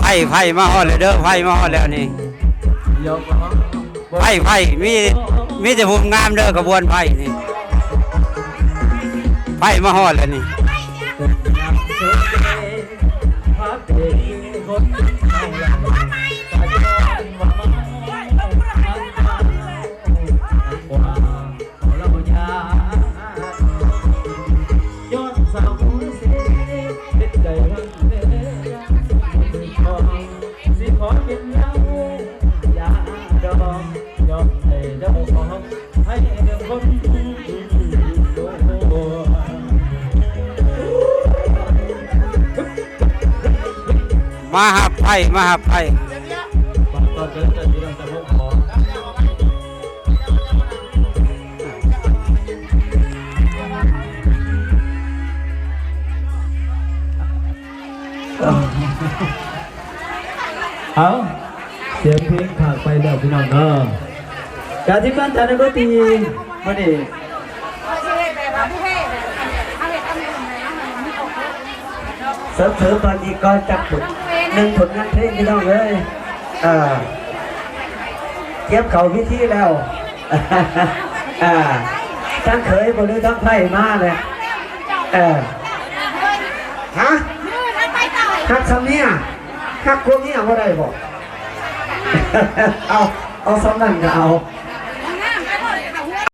ໄຟ ໄຟມາຮອດແລ້ວເດີ ໄຟມາຮອດແລ້ວນີ້ ໄຟ ໄຟ ມີ ມີແຕ່ຜູ້ງາມເດີ ຂະບວນໄຟນີ້ ໄຟມາຮອດແລ້ວນີ້. ມາຮັບໄຟ ມາຮັບໄຟ. ເອົາ ສຽງເພງພາກໄປແລ້ວພີ່ນ້ອງເດີ ການທີມງານຈາກນັກດົນຕີມື້ນີ້ ເສີມເສີມບາງອີກກ່ອນຈັກຜົນ ໜຶ່ງຜົນງານເພງພີ່ນ້ອງເອີຍ ເອີ ກຽມເຂົ້າເວທີແລ້ວ ເອີ ທາງເຂີຍບໍ່ ຫຼືທາງໃພ້ມາແລ້ວ ເອີ ຮະ ຮັກຊຳເມຍ ຮັກຜົວເມຍບໍ່ໄດ້ບໍ່ ເອົາ ເອົາຊຳນັ້ນກໍເອົາ.